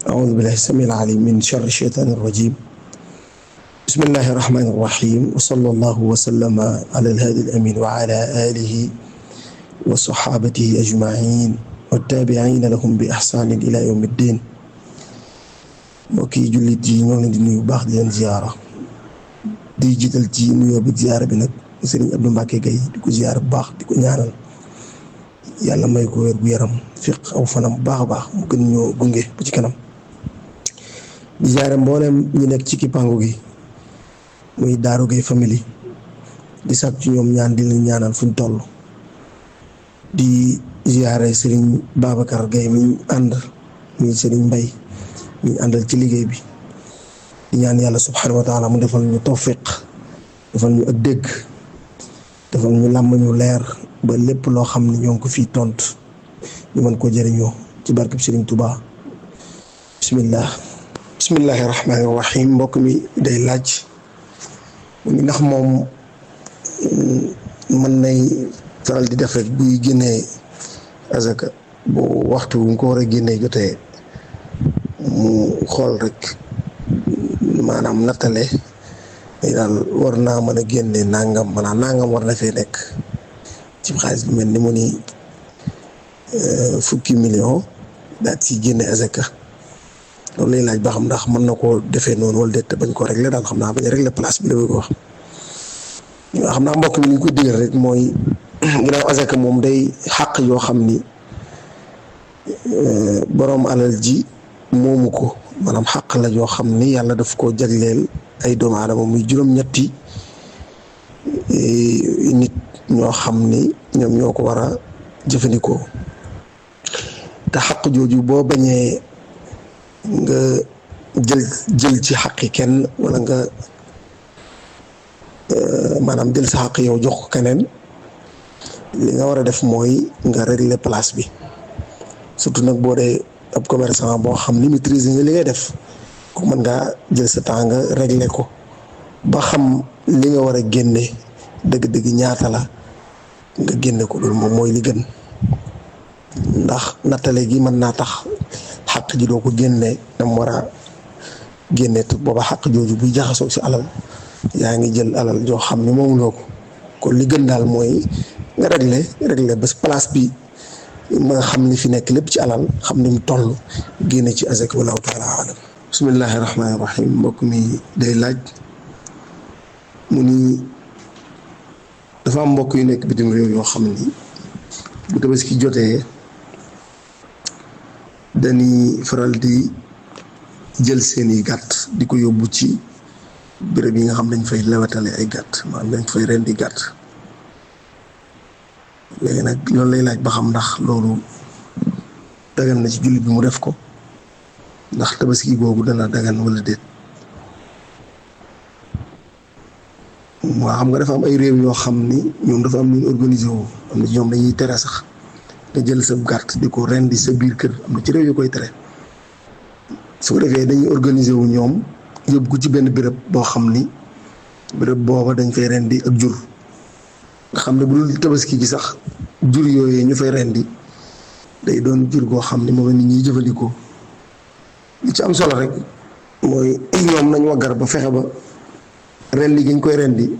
أعوذ بالله السميع العليم من شر الشيطان الرجيم. بسم الله الرحمن الرحيم، وصلى الله وسلم على الهادي الأمين وعلى آله وصحابته أجمعين والتابعين لهم بإحسان إلى يوم الدين. mbokki jullit yi ñoo leen di nuyu baax di leen ziyaara di jiital ci nuyoo bi ziyaara bi nag Serigne Abdou Mbacké Gaye di ko ziyaara bu baax di ko ñaanal yàlla may ko wér gu yaram fiq aw fanam bu baax a baax mu gën ñoo gunge ba ci kanam. di ziyaara mboolem ñu nekk ci kippaangu gi muy Darou Gaye famille di sàkk ci ñoom ñaan di leen ñaanal fuñ toll. di ziyaare Serigne Babacar Gaye mi ànd muy Serigne Mbaye ñu àndal ci liggéey bi di ñaan yàlla subhanahu wa taala mu defal ñu tawfiq defal ñu ak dégg defal ñu làmm ñu leer ba lépp loo xam ne ñoo ngi ko fii tont ñu mën koo jëriñoo ci barkeb Serigne Touba. bismillahi rahmaani rahim. mbokk mi day laaj mu ngi ndax moom mën nay faral di def rek buy génnee azaka bu waxtu bu ko war a génnee jotee mu xool rek maanaam nattale daal war naa mën a génne nangam maanaam nangam war na fee nekk ci xaalis bi mel ni mu ni fukki million daal ci génne azaka loolu lay laaj ba xam ndax mën na koo defee noonu wala déet bañ koo régler daal xam naa bañ a régler place bi la ko wax. xam naa mbokk mi li ñu koy digal rek mooy ginnaaw azaka moom day xàq yoo xam ni boroom alal ji moomu ko maanaam xàq la yoo xam ni yàlla daf koo jagleel ay doomu aadama muy juróom-ñetti nit ñoo xam ni ñoom ñoo ko war a jëfandikoo te xàq jooju boo bañee nga jël ci xàqi kenn wala nga maanaam jël sa xàq yow jox ko keneen li nga war a def mooy nga régler place bi surtout nag boo dee ab commerçant boo xam ni maîtriser nga li ngay def ko mën ngaa jël sa temps nga régler ko ba xam li nga war a génne dëgg-dëgg ñaata la nga génne ko loolu moom mooy li gën ndax nattale gi mën naa tax xàq ji doo ko génne dam war a génne te booba xàq jooju buy jaxasoo si alal yaa ngi jël alal joo xam ni moom loo ko kon li gën daal mooy nga régler ba place bi ma nga xam ni fi nekk lépp ci alal xam ni mu toll génne ci azak wallahu taala alam. bismillahi rahmaani rahim. mbokk mi day laaj mu ni dafa am mbokk yu nekk bitim réew yoo xam ni bu tabaski jotee dañuy faral di jël seeni gàtt di ko yóbbu ci béréb yi nga xam dañ fay lewatale ay gàtt maanaam dañ fay rendi gàtt. léegi nag loolu lay laaj ba xam ndax loolu dagan na ci jullit bi mu def ko ndax tabaski googu dana dagan wala déet. waaw xam nga dafa am ay réew yoo xam ni ñoom dafa am lu ñu organisé woo am na ci ñoom dañuy tere sax nga jël sa gàtt di ko rendi sa biir kër am na ci réew yu koy tere su ko defee dañuy organisé wu ñoom yóbbu ko ci benn béréb boo xam ni béréb booba dañ fay rendi ak jur. nga xam ne bu dul tabaski gi sax jur yooyu ñu fay rendi day doon jur goo xam ne moom la nit ñi jëfandikoo li ci am solo rek mooy ñoom nañ waggar ba fexe ba rendi gi ñu koy rendi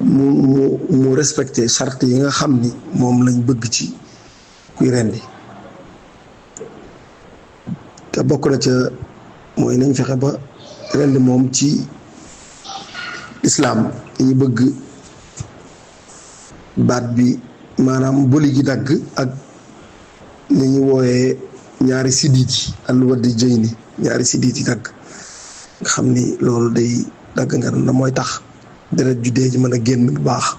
mu respecté charte yi nga xam ni moom lañ bëgg ci kuy rendi te bokk na ca mooy nañ fexe ba rendi moom ci islaam ñu bëgg baat bi maanaam boli gi dagg ak ni ñu wooyee ñaari siddiit yi alwaddi jëy ni ñaari siddiit yi dagg nga xam ni loolu day dagg nga na mooy tax deret ju dee ji mën a génn bu baax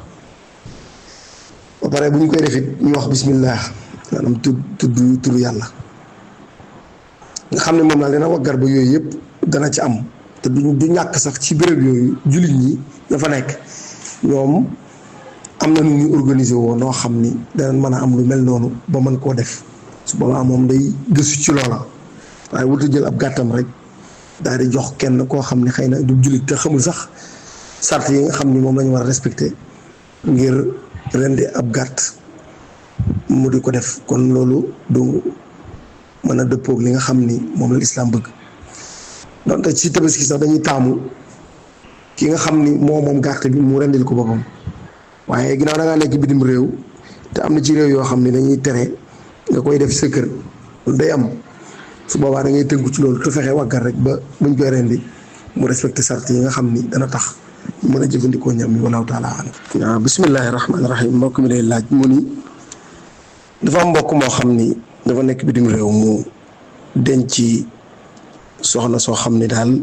ba pare bu ñu koy defit ñu wax bismillah maanaam tudd yàlla nga xam ne moom laa dina waggar ba yooyu yëpp dana ci am te du ñàkk sax ci béréb yooyu jullit ñi dafa nekk ñoom am na nu ñu organisé woo noo xam ni danañ mën a am lu mel noonu ba mën koo def su boobaa moom day gëstu ci loola waaye wutu jël ab gàttam rek daal di jox kenn koo xam ne xëy na du jullit te xamul sax sart yi nga xam ni moom lañu war a respecté ngir rendi ab gàtt mu di ko def kon loolu du mën a dëppoog li nga xam ni moom la lislaam bëgg. donte ci tabaski sax dañuy taamu ki nga xam ni moom gàtt bi mu rendil ko boppam, waaye ginnaaw da ngaa nekk bitim réew te am na ci réew yoo xam ne dañuy tere nga koy def sa kër, loolu day am. su boobaa da ngay tënku ci loolu te fexe waggar rek ba buñ koy rendi mu respecté sart yi nga xam ni dana tax ñu mën a jëfandikoo ñam yi wallahu taala alam. waaw bismillahi rahmaani rahim. mbokk mi lay laaj mu ni dafa am mbokk moo xam ni dafa nekk bitim réew mu denc soxna soo xam ni daal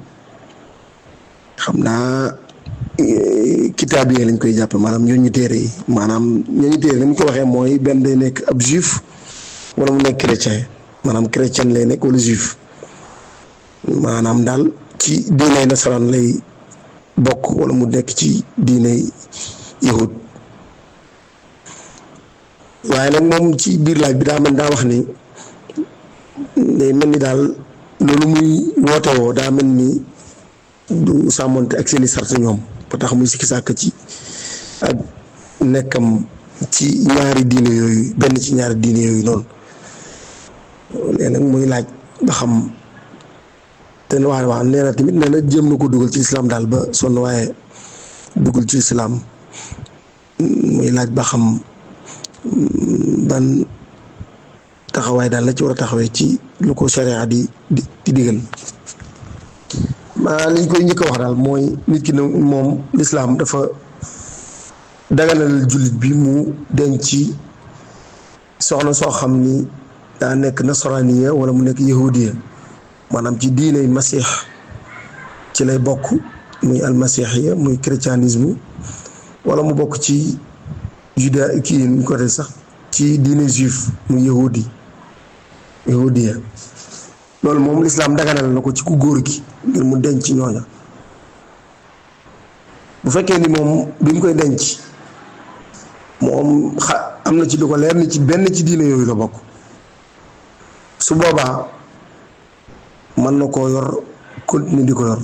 xam naa kitaab yi lañ koy jàpp, maanaam ñooñu téere yi. maanaam ñooñu téere ni mu ko waxee mooy benn day nekk ab juif wala mu nekk chrétien, maanaam chrétien lay nekk wala juif, maanaam daal ci diiney nasaraan lay bokk wala mu nekk ci diiney yahud. waaye nag moom ci biir laaj bi daa wax ni day mel ni daal loolu muy woote woo daa mel ni du sàmmonte ak seeni sart ñoom, ba tax muy sikki sàkk ci ak nekkam ci ñaari diine yooyu, benn ci ñaari diine yooyu noonu. léegi nag muy laaj ba xam te waaw nee na tamit nee na jéem na ko dugal ci islam daal ba sonn waaye dugal ci islam. muy laaj ba xam ban taxawaay daal la ci war a taxawee ci lu ko sharia di digal. maa liñ koy njëkk a wax daal mooy nit ki ne moom lislaam dafa daganal jullit bi mu denc soxna soo xam ni daa nekk nasraniya wala mu nekk yahudiya, maanaam ci diiney masiix ci lay bokk, muy almasixiya muy chrétianisme, wala mu bokk ci juda kii ñu ko def sax ci diine juif muy yahudiya. loolu moom lislaam daganal na ko ci ku góor gi ngir mu denc ñooña. bu fekkee ni moom bi mu koy denc moom am na ci lu ko leer ni ci benn ci diine yooyu la bokk, su boobaa mën na koo yor, continuer di ko yor,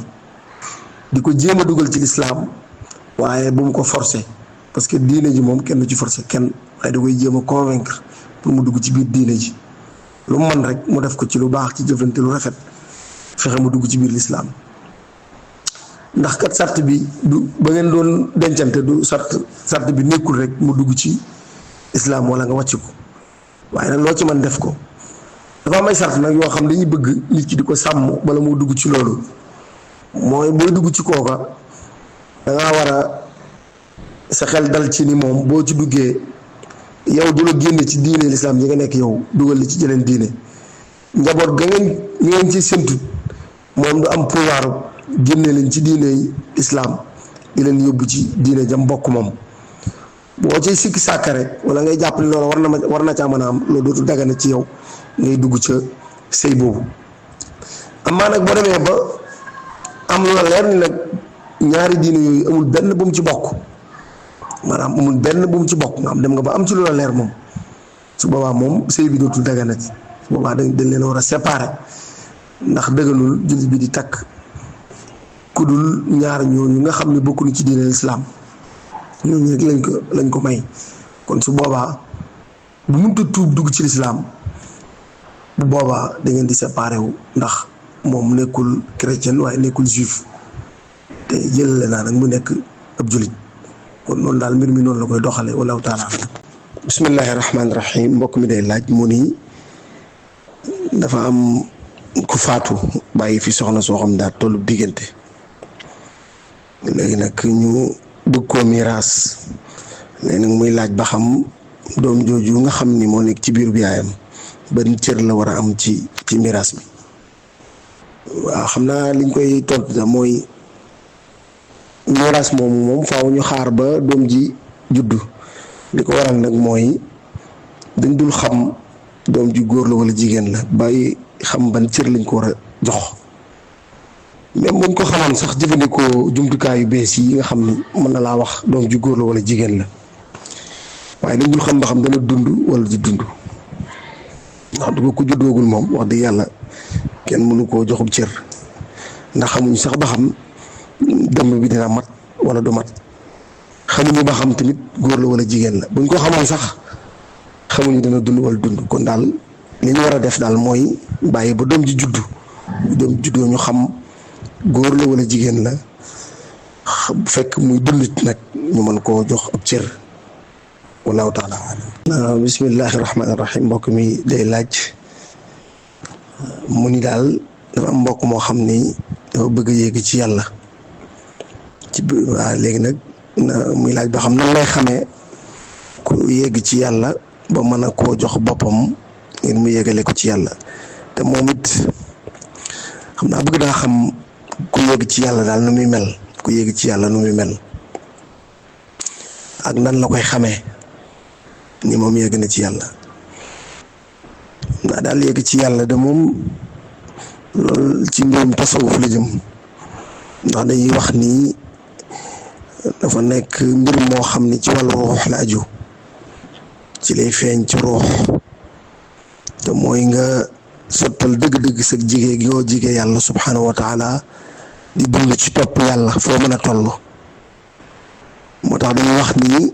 di ko jéem a dugal ci lislaam, waaye bu mu ko forcer, parce que diine ji moom kenn du ci forcer kenn, waaye da koy jéem a convaincre pour mu dugg ci biir diine ji. lu mu mën rek mu def ko ci lu baax, ci jëflante lu rafet, fexe mu dugg ci biir lislaam. ndax kat sart bi du ba ngeen doon dencante du sart bi nekkul rek mu dugg ci islaam wala nga wàcc ko, waaye nag loo ci mën def ko. dafa am ay sart nag yoo xam dañuy bëgg nit ki di ko sàmm bala moo dugg ci loolu. mooy booy dugg ci kooka dangaa war a sa xel dal ci ni moom boo ci duggee yow du la génne ci diine lislaam yi nga nekk yow dugal li ci jeneen diine. njaboot ga ngeen ci séntu moom du am pouvoir génne leen ci diine islaam di leen yóbbu ci diine jam bokk moom. boo ciy sikki sàkk rek wala ngay jàpp ni loolu war na caa mën a am, loolu dootu dagana ci yow ngay dugg ca sëy boobu. amaa nag boo demee ba am la leer ni nag ñaari diine yooyu amul benn bu mu ci bokk, maanaam amul benn bu mu ci bokk, nga am dem nga ba am ci lu la leer moom, su boobaa moom sëy bi dootul dagana ci. su boobaa dañ leen war a séparer, ndax dëgganul jullit bi di takk ku dul ñaar ñooñu nga xam ne bokkuñu ci diine lislaam, ñooñu rek lañ ko may. kon su boobaa bu mënta tuub dugg ci lislaam, bu boobaa da ngeen di séparé wu, ndax moom nekkul chrétien waaye nekkul juif, te jëlale naa nag mu nekk ab jullit. kon noonu daal mbir mi noonu la koy doxalee wallahu taala. bismillahi rahmaani rahim. mbokk mi day laaj mu ni dafa am ku faatu bàyyi fi soxna soo xam daal tollu diggante, léegi nag ñu bëgg koo miraas. léegi nag muy laaj ba xam doom jooju nga xam ni moo nekk ci biir bi yaayam ban cër la war a am ci miraas bi. waaw xam naa liñ koy tontu da mooy miraas moomu moom faaw ñu xaar ba doom ji juddu. li ko waral nag mooy dañ dul xam doom ji góor la wala jigéen la bàyyi xam ban cër lañ ko war a jox. même buñ ko xamoon sax jëfandikoo jumtukaay yu bees yi nga xam ni mën na laa wax doom ji góor la wala jigéen la, waaye dañ dul xam ba xam dana dund wala du dund. ndax du ko ku juddoogul moom wax dëgg yàlla kenn mënu koo joxub cër, ndax xamuñ sax ba xam dëmb bi dina mat wala du mat. xamuñu ba xam tamit góor la wala jigéen la. buñ ko xamoon sax xamuñu dana dund wala dund. kon daal li ñu war a def daal mooy bàyyi ba doom ji juddu doom ji juddoo ñu xam góor la wala jigéen la bu fekk muy dundit nag ñu mën koo jox ab cër wallahu taala alam. bismillahi rahmaani rahim. mbokk mi day laaj mu ni daal dafa am mbokk moo xam ni dafa bëgg a yéeg ci yàlla waaw léegi nag muy laaj ba xam nan lay xamee ku yéeg ci yàlla ba mën a koo jox boppam ngir mu yéegale ko ci yàlla te moom it xam naa bëgg daa xam ku yéeg ci yàlla daal nu muy mel ku yéeg ci yàlla nu muy mel ak nan la koy xamee ni moom yéeg na ci yàlla. naa daal yéeg ci yàlla de moom loolu ci mbirum tasawuf la jëm ndax dañuy wax ni dafa nekk mbir moo xam ni ci wàllu ruux la aju ci lay feeñ ci ruux te mooy nga sottal dëgg-dëgg sa jigee gi yoo jigee yàlla subhanahu wa taala di dund ci topp yàlla foo mën a toll. moo tax dañuy wax ni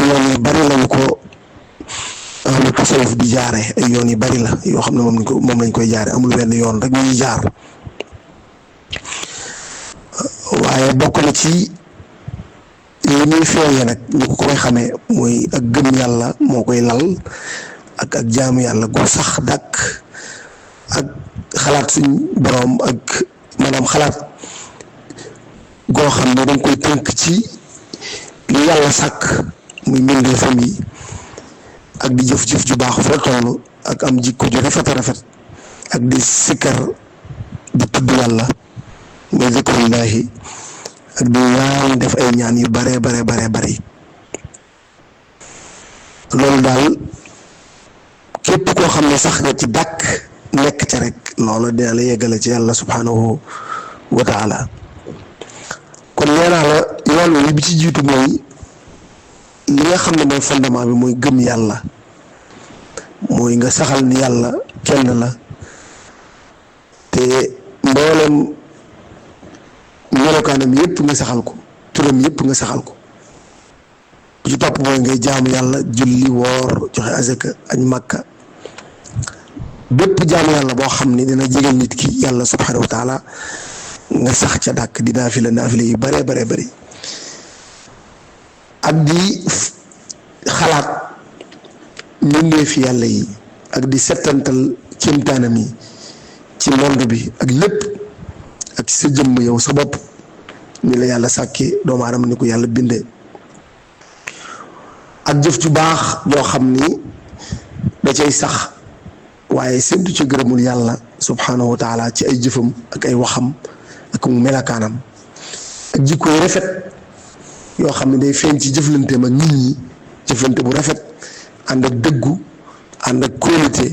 yoon yu bari lañu ko ahlu tasawuf di jaare ay yoon yu bari la yoo xam ne moom lañ koy jaare amul wenn yoon rek ñuy jaar waaye bokk na ci li ñuy feeñee nag ñu ko koy xamee mooy ak gëm yàlla moo koy lal ak jaamu yàlla gu sax dàkk ak xalaat suñ boroom ak maanaam xalaat goo xam ne danga koy tënk ci li yàlla sàkk muy mbindeefam yi ak di jëf-jëf ju baax foo toll ak am jikko ju rafet a rafet ak di sikkar di tudd yàlla muy zikrullahi ak di ñaan def ay ñaan yu bare bari loolu daal képp koo xam ne sax nga ci dàkk nekk ca rek loolu dina la yeggale ci yàlla subhanahu wa taala. kon nee naa la yoon wi bi ci jiitu mooy li nga xam ne mooy fondement bi mooy gëm yàlla mooy nga saxal ni yàlla kenn la te mboolem melokaanam yépp nga saxal ko turam yépp nga saxal ko bu ci topp mooy ngay jaamu yàlla julli woor joxe azaka añ màkka bépp jaamu yàlla boo xam ni dina jégal nit ki yàlla subhanahu wa taala nga sax ca dàkk di naafila yu bare bari ak di xalaat mbindeefi yàlla yi ak di settantal kéemtaanam yi ci monde bi ak lépp ak sa jëmm yow sa bopp ni la yàlla sàkkee doomu aadama ni ko yàlla bindee ak jëf ju baax joo xam ni da cay sax waaye séntu ci gërëmul yàlla subhanahu wa taala ci ay jëfam ak ay waxam ak mu melakaanam ak jikko yu rafet yoo xam ne day feeñ ci jëflante ma nit ñi jëflante bu rafet ànd ak dëggu ànd ak kóolute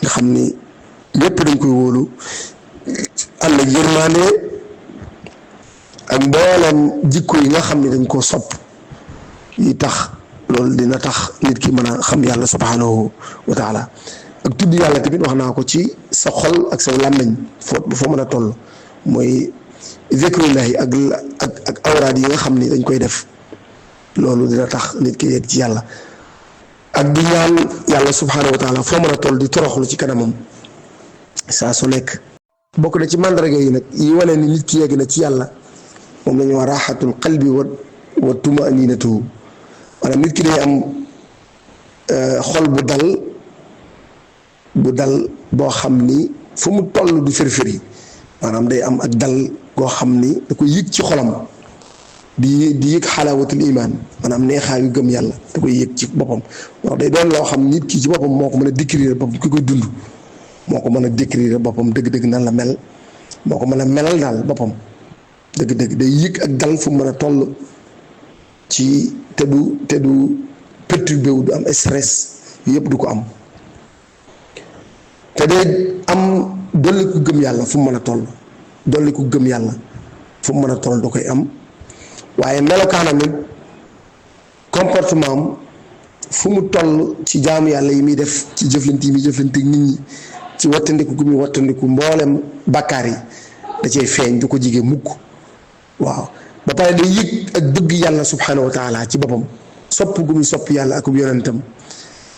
nga xam ni lépp dañ koy wóolu ànd ak yërmaande ak mbooleem jikko yi nga xam ne dañ koo sopp yi tax loolu dina tax nit ki mën a xam yàlla subhanahu wa taala ak tudd yàlla tamit wax naa ko ci sa xol ak sa làmmiñ foo mën a toll mooy zikrullahi ak awraad yi nga xam ni dañ koy def loolu dina tax nit ki yegg ci yàlla ak di ñaan yàlla subhanahu wa taala foo mën a toll di toroxlu ci kanamam saa su nekk. bokk na ci mandarga yi nag yi wane ni nit ki yegg na ci yàlla moom la ñuy wax raaxatul qalbi wa tumaninatu maanaam nit ki day am xol bu dal boo xam ni fu mu toll du firfiri maanaam day am ak dal goo xam ni da ko yëg ci xolam di yëg xalaawatul iman maanaam neexaayu gëm yàlla da koy yëg ci boppam wax day doon loo xam nit ki ci boppam moo ko mën a décrire boppam ki koy dund moo ko mën a décrire boppam dëgg-dëgg nan la mel moo ko mën a melal daal boppam dëgg-dëgg day yëg ak dal fu mu mën a toll ci te du perturbé wu du am stress yëpp du ko am te day am dolli ku gëm yàlla fu mu mën a toll dolli ku gëm yàlla fu mu mën a toll da koy am waaye melokaanam it comportement am fu mu toll ci jaamu yàlla yi muy def ci jëflante yi muy jëflante nit ñi ci wattandiku gu muy wattandiku mboolem bàkkaar yi da cay feeñ du ko jige mukk waaw ba pare day yëg ak bëgg yàlla subhanahu wa taala ci boppam sopp gu muy sopp yàlla ak yonentam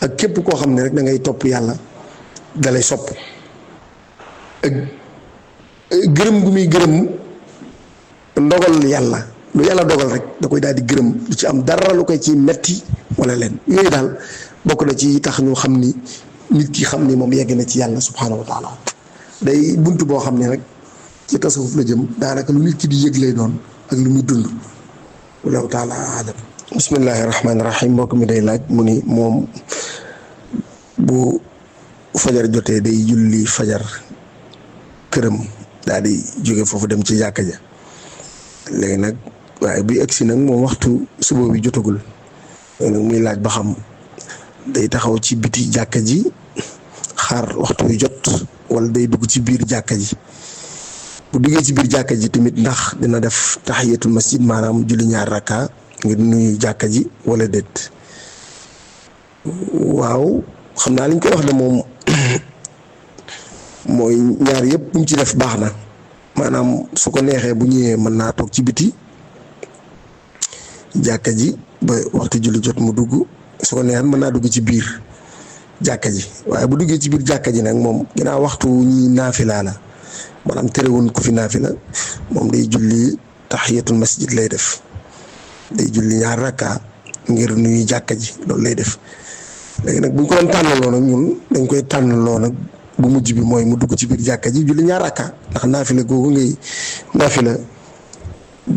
ak képp koo xam ne rek da ngay topp yàlla dalay sopp ak gërëm gu muy gërëm ndogal yàlla lu yàlla dogal rek da koy daal di gërëm du ci am dara lu koy ci metti wala leen yooyu daal bokk na ci tax ñu xam ni nit ki xam ni moom yegg na ci yàlla subhaanahu wa taala day bunt boo xam ne rek ci tasawuf la jëm daanaka lu nit ki di yëg lay doon ak lu muy dund wallahu taala alam. bismillahi rahmaani rahim mbokk mi day laaj mu ni moom bu fajar jotee day julli fajar këram daal di jóge foofu dem ci jàkka ja léegi nag waaye buy egsi nag moom waxtu suba bi jotagul léegi nag muy laaj ba xam day taxaw ci biti jàkka ji xaar waxtu wi jot wala day dugg ci biir jàkka ji bu duggee ci biir jàkka ji tamit ndax dina def tahiyatul masjid maanaam julli ñaar rakka ngir nuyu jàkka ji wala déet. waaw xam naa liñ koy wax de moom mooy ñaar yëpp bu mu ci def baax na maanaam su ko neexee bu ñëwee mën naa toog ci biti jàkka ji ba waxtu julli jot mu dugg su ko neexee mën naa dugg ci biir jàkka ji waaye bu duggee ci biir jàkka ji nag moom ginnaaw waxtu ñi naafila la maanaam terewuñ ko fi naafila moom day julli tahiyatul masjid lay def day julli ñaar rakka ngir nuyu jàkka ji loolu lay def. léegi nag bu ñu ko doon tànnaloo nag ñun dañ koy tànnaloo nag bu mujj bi mooy mu dugg ci biir jàkka ji julli ñaar rakka ndax naafila googu ngay naafila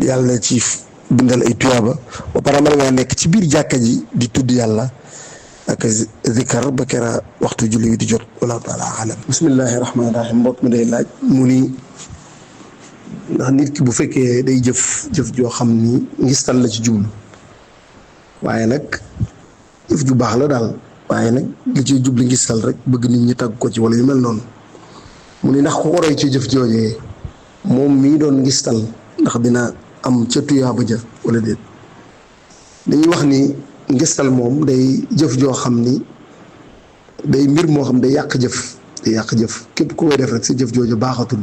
yàlla ci bindal ay tuyaaba ba pare mën ngaa nekk ci biir jàkka ji di tudd yàlla ak zikar ba kera waxtu julli wi di jot wallahu taala alam. bismillahi rahmaani rahim mbokk mi day laaj mu ni ndax nit ki bu fekkee day jëf joo xam ni ngistal la ci jublu waaye nag jëf ju baax la daal waaye nag li ciy jubli ngistal rek bëgg nit ñi tagg ko ci wala yu mel noonu mu ni ndax ku ko roy ci jëf joojee moom mii doon ngistal ndax dina am ca tuyaaba ja wala déet. dañuy wax ni ngistal moom day jëf joo xam ni day mbir moo xam day yàq jëf képp ku koy def rek sa jëf jooju baaxatul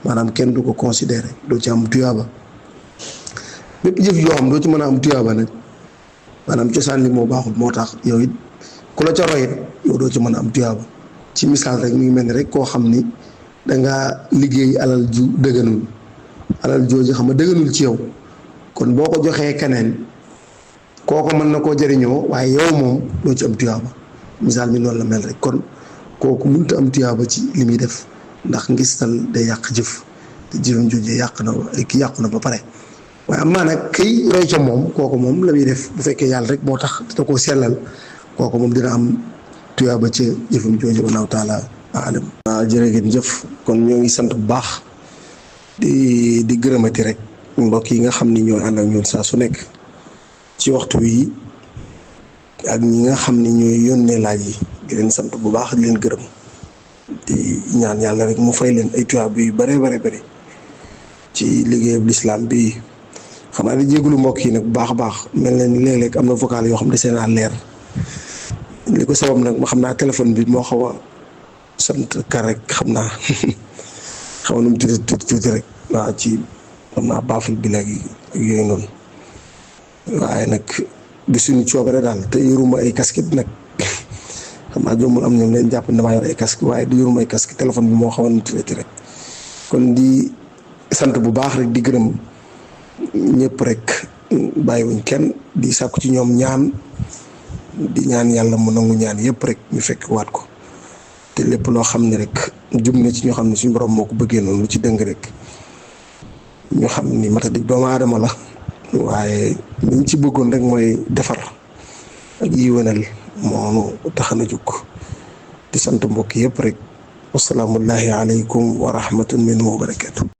maanaam kenn du ko considéré doo ci am tuyaaba bépp jëf joo xam doo ci mën a am tuyaaba nag maanaam cosaan li moo baaxul moo tax yow it ku la ca roy it yow doo ci mën a am tuyaaba ci misaal rek mi ngi mel ni rek koo xam ni dangaa liggéey alal ju dëgganul alal jooju xam nga dëgganul ci yow kon boo ko joxee keneen kooku mën na koo jëriñoo waaye yow moom doo ci am tuyaaba misaal mi noonu la mel rek kon kooku mënut a am tuyaaba ci li muy def ndax ngistal day yàq jëf te jëfam jooju yàqu na ba pare waaye am naa nag kay roy ca moom kooku moom la muy def bu fekkee yàlla rek moo tax da koo sellal kooku moom dina am tuyaaba ca jëfam jooju wallahu taala alam. waaw jërëjëf jëf kon ñoo ngi sant bu baax di gërëmati rek mbokk yi nga xam ni ñooy ànd ak ñun saa su nekk ci waxtu wi ak ñi nga xam ni ñooy yónnee laaj yi di leen sant bu baax di leen gërëm di ñaan yàlla rek mu fay leen ay tuyaab yu bare ci liggéeyub lislaam bi. xam naa di jégalu mbokk yi nag bu baax a baax mel na ni léeg-léeg am na vocal yoo xam ne seen a leer li ko sabab nag ma xam naa téléphone bi moo xaw a sant kar rek xam naa xaw na mu tuuti rek waaw ci xam naa baaful bi léegi ak yooyu noonu waaye nag du suñu coobare daal te yoruma ay casquette nag xam naa jombul am ñoom leen jàpp ne damaa yor ay casque waaye du yoruma ay casque téléphone bi moo xaw a tuuti rek kon di sant bu baax rek di gërëm ñëpp rek bàyyiwuñ kenn di sàkku ci ñoom ñaan di ñaan yàlla mu nangu ñaan yëpp rek ñu fekk waat ko te lépp loo xam ne rek jub na ci ñoo xam ne suñu borom moo ko bëggee noonu lu ci dëng rek ñu xam ni matadik doomu aadama la waaye liñ ci bëggoon rek mooy defar ak yiwénal moo tax na jóg di sant mbokk yëpp rek wasalaamullahi aleykum wa rahmatun minhu wa barakatu